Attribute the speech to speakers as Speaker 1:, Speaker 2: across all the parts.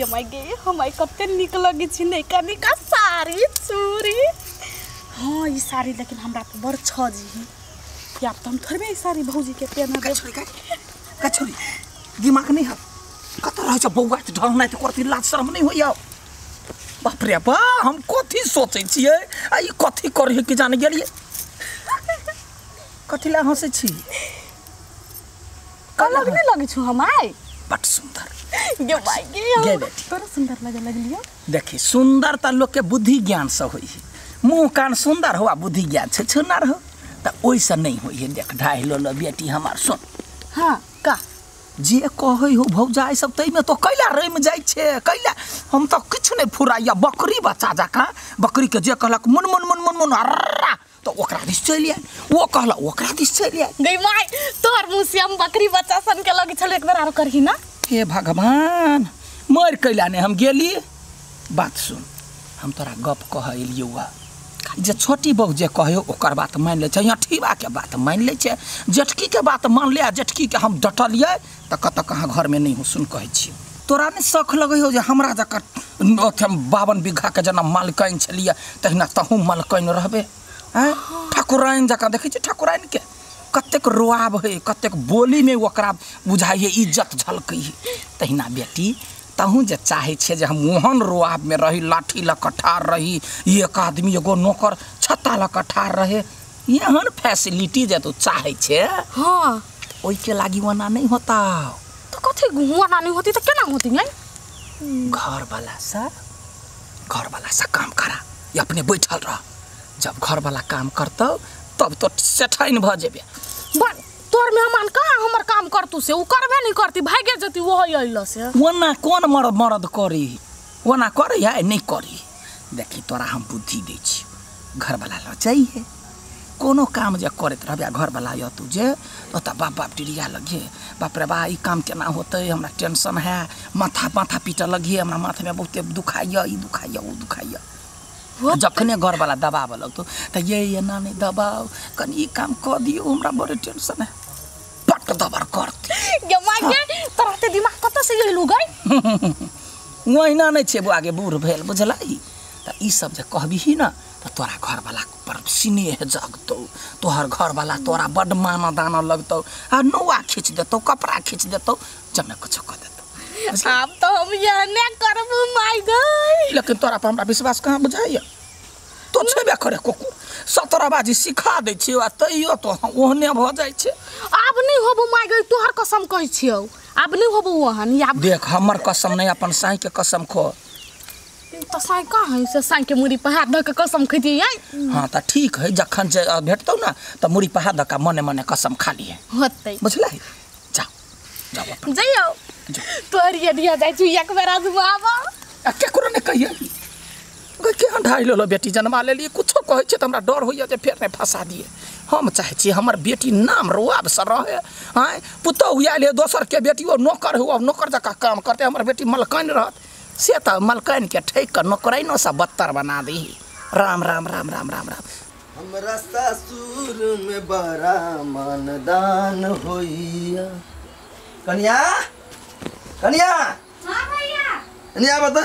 Speaker 1: गे माय गे, हम आइ कते नीक लगै छी, नैका नैका साड़ी चूड़ी। हाँ ई साड़ी लेकिन हमरा पर बड़ छजी है, आब तो हम थोड़बे ई साड़ी भौजी के पहना देब।
Speaker 2: का छोरी दिमाग नहीं है, कत रहै छ बौआ त ढंग त करती, लाज शरम नहीं होइया। बाप रे बा, हम कथी सोचै छियै आ ई कथी करै कि जाने गेलियै। कथी ला हँसै छी?
Speaker 1: अलग नहीं लगै छु हम आइ?
Speaker 2: बड सुंदर
Speaker 1: गे भाई गे, तोरा सुंदर लगे लगलियो।
Speaker 2: देखी सुंदर त लोक के बुद्धि ज्ञान से होई है, मुँह कान सुंदर हो आ बुद्धि ज्ञान छै छुनार हो त ओइसे नहीं होई है। देख ढाई लो लो बेटी हमार सुन।
Speaker 1: हाँ का
Speaker 2: जे कहै हो भौजाई सब तैमे तो कैला रमि जाइ छै, कैला हम त किछु नहीं फुराइया। बकरी बच्चा जकाँ बकरी के जे कहलक मुन मुन मुन मुन मुन अर्रा तो ओकरा दिस चलि आयल, ओ कहलक ओकरा दिस चलि आयल।
Speaker 1: गई my तोहर मुँह से हम बकरी बच्चा सन के लगै छल, एक बेर आरो करही ना।
Speaker 2: हे भगवान मर कैला ने हम गेली। बात सुन, हम तोरा गप कह एलियौ जे छोटी बहु जे कहियो ओकर बात मानि लै छै, अठीबा के बात मानि लै छै, जेठकी के बात मान ले आ जेठकी के हम डटलियै तऽ कतऽ कहाँ घरमे नहि हो। सुन कहै छी तोरा नहि शौख लगै हो जे हमरा जकाँ 52 बीघा के जेना मालकाइन छलियै तहिना तहूँ मालकाइन रहबे? आँय ठाकुराइन जकाँ देखै छियै ठाकुराइन के कतेक रुआब है, कतेक बोलीमे ओकरा बुझाइ है, इज्जत झलकै है। तहिना बेटी तहूँ जे चाहै छियै जे हम ओहन रुआबमे रही, लाठी लऽ कऽ ठाढ़ रही, एक आदमी एगो नौकर छत्ता लऽ कऽ ठाढ़ रहे, एहन फैसिलिटी जे तू चाहै छे।
Speaker 1: हाँ
Speaker 2: ओहिके लागी ओना नहीं होता।
Speaker 1: तो कथी ओना नहीं होती तो केना होती?
Speaker 2: घरवाला से काम करा या अपने बैठल रह, जब घरवाला काम करतौ तब तो सेठाइन भऽ जेबे।
Speaker 1: तोर मेहमान कहाँ हमर काम करतू से, उ करबे नहीं करती, भागे जती वो अइल से।
Speaker 2: ओना कौन मर्द मर्द करी, ओना करी है नहीं करी। देखी तोरा हम बुद्धि दै छी, घरवाला लऽ जाइहे कोनो काम जे करैत रहबे आ घरवाला अयतौ जे ओतऽ बाप बाप डिरिया लगिहे, बाप रे बा ई काम केना होतै, हमरा टेंशन है, माथा माथा पीटऽ लगिहे, हमरा माथामे बहुते दुखाइया, ई दुखाइया ओ दुखाइया। जखने घरवाला दबाबऽ लगतौ तऽ ये एना नहि दबाउ, कनि ई काम कऽ दियौ हमरा बड़े टेंशन है, पट दबर करतै।
Speaker 1: गे my गे, तोरा एते दिमाग कतऽ से एलौ गै?
Speaker 2: ओहिना नहि छै बौआ गे, बूढ़ भेल बुझलही। तऽ ई सब जे कहबिही ने तऽ तोरा घरवाला पर स्नेह जगतौ, तोहर घरवाला तोरा बड्ड मानऽ दानऽ लगतौ आ नौआ खींच देतौ, कपड़ा खींच देतौ, जमे कुछो कऽ देतौ।
Speaker 1: आब तऽ हम एहने करबू my गै।
Speaker 2: लेकिन तोरा पर हमरा विश्वास कहाँ बुझाइया? तो छेबे करे कुकुर, 17 बाजी सिखा दै छियौ आ तैयो तो ओहने भऽ जाइ छै।
Speaker 1: आब नहि होबू my गै, तोहर कसम कहै छियौ, आब नहि होबू ओहन। आब
Speaker 2: देख हमर कसम नहि, अपन साँइ के कसम खो।
Speaker 1: तऽ साँइ कहाँ है से साँइ के मुड़ी पर हाथ धऽ के कसम खैतियै?
Speaker 2: हाँ तऽ ठीक है, जखन जे भेटतौ ने तऽ मुड़ी पर हाथ धऽ के मने मने कसम खा लिहे,
Speaker 1: होतै
Speaker 2: बुझलही? जाओ जाओ अपन
Speaker 1: जइयौ, तोहर यदिया जाइ छी एक बेर आजमाबऽ।
Speaker 2: आ केकरो नहि कहियै गै, केहन ढाइ लेलऽ बेटी जन्मा लेलियै, कुछो कहै छै तऽ हमरा डर होइया जे फेर नहि फँसा दिए। हम चाहै छी हमर बेटी नाम रुआबसँ रहै। आँय पुतहु आयल है दोसरके बेटी, ओ नौकर हो, नौकर जकाँ काम करतै, हमर बेटी मलकाइन रहत, से तऽ मलकाइनके ठकि कऽ नौकराइनोसँ बदतर बना दही। राम राम राम राम राम राम।
Speaker 3: हमरा सासुर में बड़ा मानदान होइया। कनिया कनिया।
Speaker 4: हाँ भैया।
Speaker 3: कनिया बता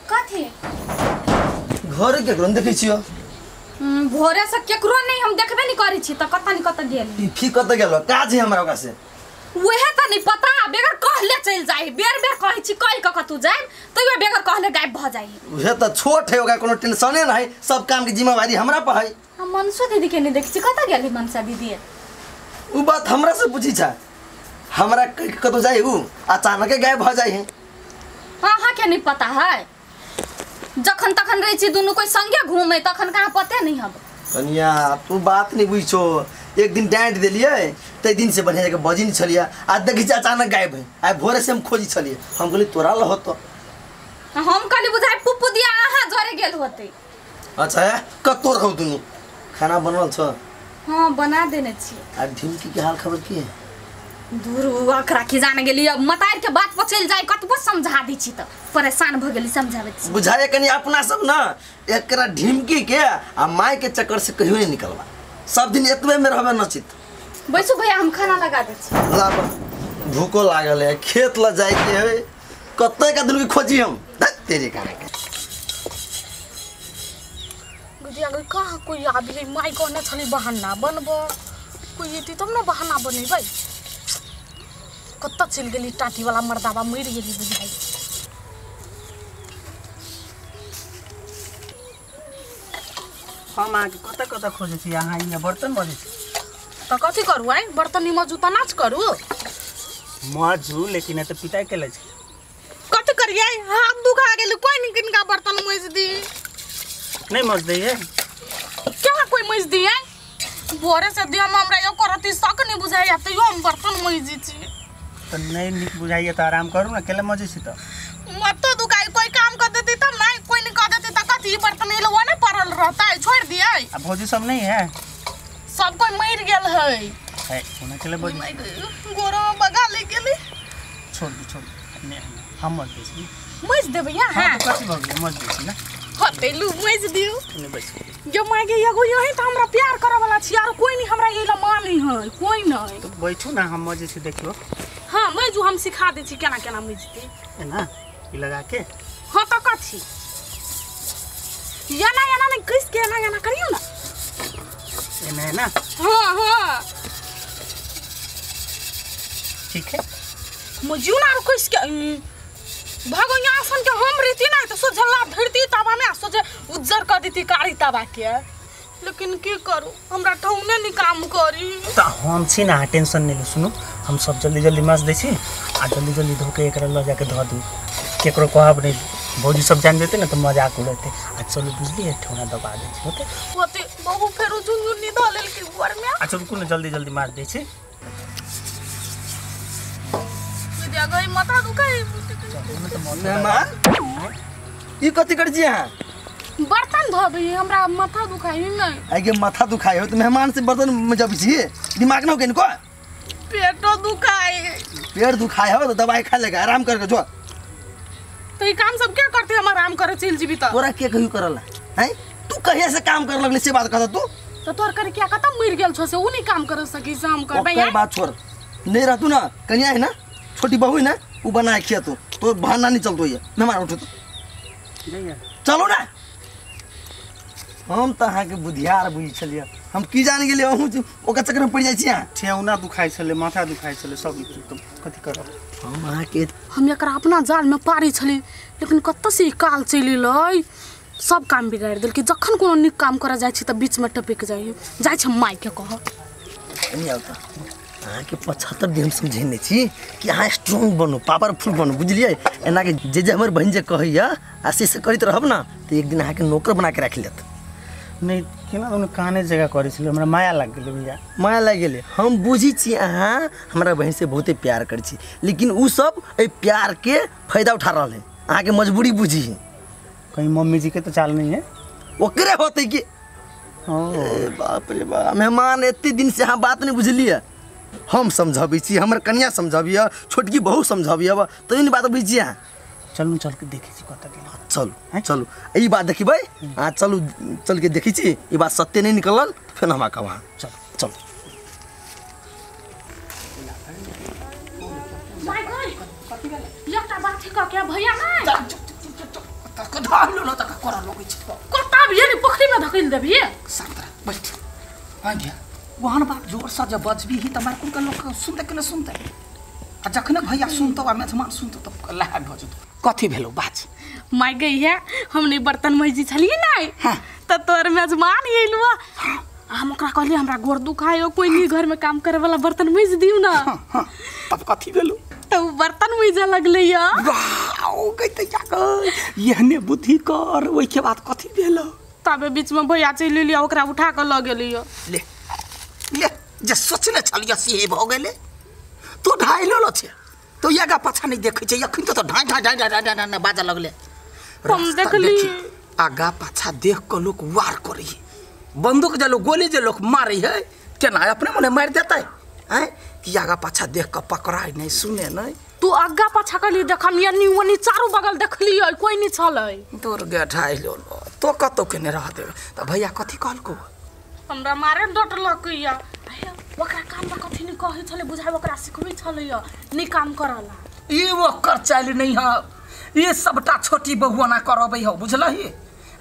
Speaker 4: कथी
Speaker 3: घर केकरो नहीं देखै छियो?
Speaker 4: भोरे से केकरो नहीं हम देखबे नहीं करै छी, तऽ कतऽ नहीं कतऽ गेल।
Speaker 3: फी कतऽ गेल? काज है हमरा ओकरा से
Speaker 4: उहे तऽ नहीं पता, बेगर कहले चलि जाइ, बेर बेर कहै छी कहि कऽ कतौ जायब तैयो बेगर कहले गायब भऽ जाइ।
Speaker 3: उहे तऽ छोट है, ओकरा कोनो टेंशने नहीं, सब काम के जिम्मेवारी हमरा पर है।
Speaker 4: हम मनसो दीदी के नहीं देखै छी, कतऽ गेल मनसा दीदी?
Speaker 3: उ बात हमरा से पूछी छा, हमरा कतौ जाइ उ अचानक गायब भऽ जाइ है।
Speaker 4: अहाँ के नहीं पता है, जखन तखन रहै छी दुनू कोई संगे घूमे तखन कहाँ पते नहीं हब।
Speaker 3: कनिया तू बात नहीं बुझछो, एक दिन डांट देलियै तै दिन से बढ़िया जगह बजी नहीं छलियै, आज देखै छी अचानक गायब है। आइ भोरे से हम खोजी छलियै, हम कहली तोरा ल होतो,
Speaker 4: हम कहली बुझाइ पुप्पू दिया अहाँ जरे गेल होतै।
Speaker 3: अच्छा है कतौ रहौ दुनू? खाना बनल छ?
Speaker 4: हाँ बना देने छी।
Speaker 3: आ ढिमकी के हाल खबर की है?
Speaker 4: दूर अखरा की जाने गेली, अब मतार के बात पर चलि जाय, कतबो समझा दै छी तऽ परेशान भऽ गेली समझाबै छी।
Speaker 3: बुझाए कनि अपना सब ना एकरा ढिमकी के आ my के चक्कर से कहियो नहीं निकलबा, सब दिन एतबे में रहबे नचित।
Speaker 4: बैसू भैया हम खाना लगा दै छी।
Speaker 3: ला भूको लागल है, खेत ल जाय के है, कतऽ का दुनू के खोजी हम धत तेरे कहाँ के
Speaker 1: गुजिया गई कहाँ कोई आबी है माई कहने छली बहाना बनबो कोई एती तब ना बहाना बनेबै कतऽ चलि गेली टाटी वाला मर्दाबा मरि गेली बुझाइ
Speaker 5: हम अहाँके कतऽ कतऽ खोजै छी अहाँ यहाँ बर्तन मजै छी
Speaker 1: तऽ कथी करू आइ बर्तन नहीं मजू तऽ नाच करू
Speaker 5: मजू लेकिन एतऽ पिताइ केले छै
Speaker 1: कथी करियै हाथ दुखा गेल कोई नहीं किनका बर्तन मजि दी
Speaker 5: नहीं मज दैयै
Speaker 1: केना कोई मजि दी आइ भोरे से दिया हमरा यो करती शक नहीं बुझाइया तैयो हम बर्तन मजि छी
Speaker 5: तऽ नहीं नीक बुझाइया तऽ आराम करू ना केले मजै छी तऽ
Speaker 1: मत दुखाई कोई काम कर देती तब नहीं कोई नहीं कर देती त कथी बर्तन एलो ने पड़ल रहता है छोड़ दियै
Speaker 5: आ भौजी सब नहीं है
Speaker 1: सब कोई मर गेल है
Speaker 5: है ओना केले बजै
Speaker 1: गोरो बगा ले गेली
Speaker 5: छोड़ दू छोड़ दू नहीं हम मज दै छी
Speaker 1: मजि देबै हां
Speaker 5: हां तऽ कथी भऽ गेलै मज दै छी ना
Speaker 1: हटेलू मजि दियौ
Speaker 5: नहीं बैस
Speaker 1: जो माय के एगो यही त हमरा प्यार करे वाला छी आर कोई नहीं हमरा एला मानी है कोई नहीं
Speaker 5: तो बैठू ना हम मजै छी देखियो
Speaker 1: हां मजू हम सिखा दै छी केना केना मजतै
Speaker 5: एना ई लगा के
Speaker 1: हां त कथी एना एना नहीं कस के एना एना करियो ना
Speaker 5: एना एना
Speaker 1: हां हां
Speaker 5: ठीक है
Speaker 1: मजू ना कस के भगो यहाँ सन के हम रीति ना तो सोझला धरती तबा में सोझे उज्जर कर देती कारी तबा के लेकिन की करू हमरा ठौने नहीं काम करी
Speaker 5: त हम छी ना टेंशन नहीं लू सुनू हम सब जल्दी जल्दी मज दै छी आ जल्दी जल्दी धो के एकरा ल जाके धो दू केकरो कहब नहीं भौजी सब जान जेतै ना त मजाक उड़ेतै आ चलू बुझलियै ठौना दबा दै छी होते
Speaker 1: होते बहु फेरो झुनझुनी धऽ लेलकै घर में
Speaker 5: अच्छा रुकू ना जल्दी जल्दी मार दै छी
Speaker 1: विद्या गई माथा दुखाई
Speaker 3: मेहमान ई कथी करै छी अहाँ
Speaker 1: बर्तन धोबी हमरा माथा दुखाई नहीं
Speaker 3: आइ के माथा दुखाई हो त मेहमान से बर्तन मजबै छी दिमाग न हो किनको
Speaker 1: पेटो दुखाई
Speaker 3: पेट दुखाई हो त दवाई खा लेगा आराम करके जो
Speaker 1: तो ये काम सब क्या करते हम आराम करे चल जीबी त
Speaker 3: तोरा के कहियो करला हैं तू कहिया से काम कर लगले से बात कहत तू
Speaker 1: तो तोर करे क्या कत मर गेल छो से उ नहीं काम कर सकी से हम करबै
Speaker 3: ओकर बात छोड़ नहीं रहतू ना कन्या है ना छोटी बहू है ना उ बना के खिया तू तो बहाना नहीं चलतो ये मेहमान उठो तो
Speaker 5: जाइए
Speaker 3: चलो ना हम त अहाँके बुधियार बुझै छलियै हम की जान गेलियै अहूँ ओकर चक्करमे पड़ि जाइ छी अहाँ
Speaker 5: ठेहुना दुखाइ छलै माथा दुखाइ छलै सब तो कथी करब
Speaker 3: हम अहाँके
Speaker 1: हम एकरा अपना जाल में पारी छली लेकिन कतऽ से ई काल चलि एलै सब काम बिगाड़ि देलकै जखन कोनो नीक काम करऽ जाइ छी तऽ बीच में टपकि जाइ जाइ छै मायके कहऽ
Speaker 3: कनी आउ तऽ अहाँके 75 दिन हम समझेने छी कि अहाँ स्ट्रॉन्ग बनू पावरफुल बनू बुझलियै एना के जे जे हमर बहिन जे कहैया आ से से करैत रहब ना तऽ एक दिन अहाँके नौकर बना के राखि लेत
Speaker 5: नहीं केना दुनू काने जगह करै छलै हमरा माया लागि गेलै भैया
Speaker 3: माया लागि गेलै हम बुझै छी अहाँ हमरा बहिन से बहुते प्यार करै छी लेकिन उ सब एहि प्यार के फायदा उठा रहल है अहाँके मजबूरी बुझी
Speaker 5: कहीं मम्मी जी के तो चाल नहीं है
Speaker 3: ओकरे होतै कि ए बाप रे बाप मेहमान एते दिन से अहाँ बात नहीं बुझलियै हम समझाबै छी हमर कन्या समझाबिय छोटकी बहू समझाबिय तैयो नहीं बात बुझै छी अहाँ
Speaker 5: चलू चल के देखै छी कतऽ गेल
Speaker 3: चलू चलू ई बात देखबै अहाँ चलू चल के देखै छी ई बात सत्य नहीं निकलल फेर हमरा कहब अहाँ
Speaker 5: चलू
Speaker 3: चलू
Speaker 1: माय गई एकटा बात कह के भैया नहीं
Speaker 2: तक धालो न तक कर लगै छै
Speaker 1: कत्ता भी ने पोखरी में धकेल देबी
Speaker 2: शांत रह बैठ आ गया वहन बात जोर से जब बजबी ही त मार कुन के लोग सुनते के न सुनते आ जखने भैया सुनतो आ मेजमान सुनतो त लहा भ जेतो कथी भेलो बाज
Speaker 1: माय गई है हमने बर्तन मजी छलिए नहीं
Speaker 2: हाँ।
Speaker 1: त तोर मेजमान एलुआ हम ओकरा कहलिए हमरा गोर दुखायो कोई नहीं घर में काम करे वाला बर्तन मज दिउ ना
Speaker 2: हां हां तब कथी भेलो
Speaker 1: त उ बर्तन मजे लगलै या
Speaker 2: वाह ओ गई त या गई एहने बुद्धि कर ओइ के बाद कथी भेलो
Speaker 1: तबे बीच में भैया चलि एलियै ओकरा उठा के ल गेलियै
Speaker 2: ले ले जे सोचने छलियै से भ गेलै तो ढाई लो छै तो आगा पाछा नहीं देखै छै अखन तो ढाई ढाई ढाई ढाई ढाई ढाई बाजऽ लगलै
Speaker 1: हम देखली
Speaker 2: आगा पाछा देख के लोक वार करै है बंदूक जे लोग गोली जे लोग मारै है केना अपने मने मारि देतै आँय कि आगा पाछा देख के पकड़ाय नहीं सुने नहीं
Speaker 1: तू आगा पाछा कहली देखम एनी ओनी चारू बगल देखलियै कोई नहीं छलै
Speaker 2: तोर गे ढाई लो तो कतौ के नहीं रह देबै तऽ भैया कथी कहलको
Speaker 1: हमरा मारे डटलक या ओकरा काम में कथी नहीं कहै छलै बुझाइ ओकरा सिखबै छलै नहीं काम करला
Speaker 2: ई ओकर चालि नहीं है ये सबटा छोटी बहुआ ना करबै हो बुझलही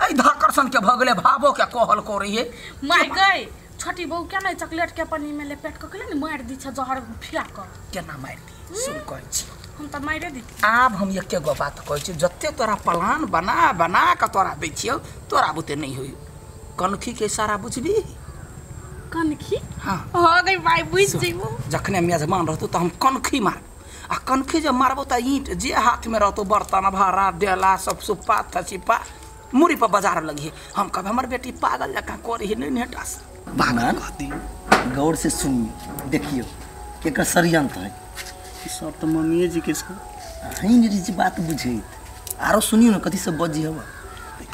Speaker 2: एहि धाकर्षण के भऽ गेलै भावो के कहल करै है
Speaker 1: माय गई छोटी बहू के नहीं चॉकलेट के पन्नी में लपेट के केले ने मार दी छ जहर फिरा क
Speaker 2: केना मारि दी सुन कहै छी
Speaker 1: हम त मारे दी
Speaker 2: आब हम एके गो बात कहै छी जते तोरा प्लान बना बना के तोरा दै छियौ तोरा बुते नहीं होई कनखी के इशारा बुझबी
Speaker 1: कनखी
Speaker 2: हाँ
Speaker 1: हो गई भाई बुझ जइबो
Speaker 2: जखने मेजमान रहतौ त हम कनखी मारब आ कनखी जे मारबो त ईंट जे हाथ में रहतौ बर्तन भाड़ा डेला सब सुप्पा थसिप्पा मुड़ी पर बाजार लगी हम कहब हमर बेटी पागल जकाँ करी है नहीं नेटा से
Speaker 3: पागल कहती गौर से सुनियो देखियो केकर षड्यंत्र है
Speaker 5: सब तो मम्मीए जी के सब
Speaker 3: अहीं नहीं जी बात बुझैत आरो सुनियो ना कथी सब बजी हवा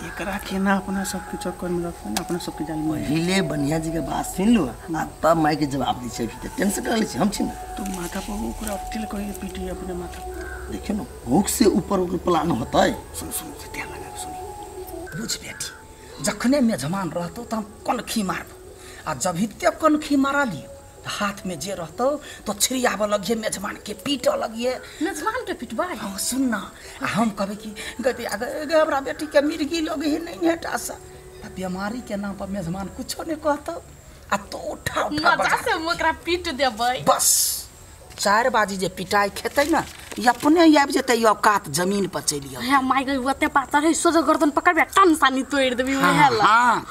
Speaker 5: एकरा केना अपना सबके चक्कर में रखो ना अपना सबके जाल में
Speaker 3: पहिले बढ़िया जी के बात सुन लो आ तब माय के जवाब दी छै अभी टेंशन कर ले छी हम छी ना
Speaker 5: तो माथा पर ओकरा अकेले कहिए पीटी अपने माथा पर।
Speaker 3: देखियो ना भूख से ऊपर ओकर प्लान होतै
Speaker 5: सुन सुन ध्यान लगा सुनी
Speaker 2: बुझ बेटी जखने मेजमान रहतौ त हम कनखी मारबो आ जब हिते कनखी मारा लियो हाथ में जे रहतौ तो छिड़ियाबऽ लगिए मेजमान के पीटऽ लगिए
Speaker 1: मेजमान के पिटबै
Speaker 2: हाँ सुन ना आ हम कहबै कि गति हमरा बेटी के मिर्गी लगे है नहीं हेटा सा आ बीमारी के नाम पर मेजमान कुछो नहीं कहतौ आ तो उठा उठा
Speaker 1: मजा से हम ओकरा पीट देबै
Speaker 2: बस 4 बाजी जे पिटाइ खेतै ना ई अपने आबि जेतै ई औकात जमीन पर चलि आउ
Speaker 1: हे my गई ओते पातर है सोझो गर्दन पकड़बे टन सानी तोड़ देबी
Speaker 2: हाँ,
Speaker 1: ओहे ला
Speaker 2: हाँ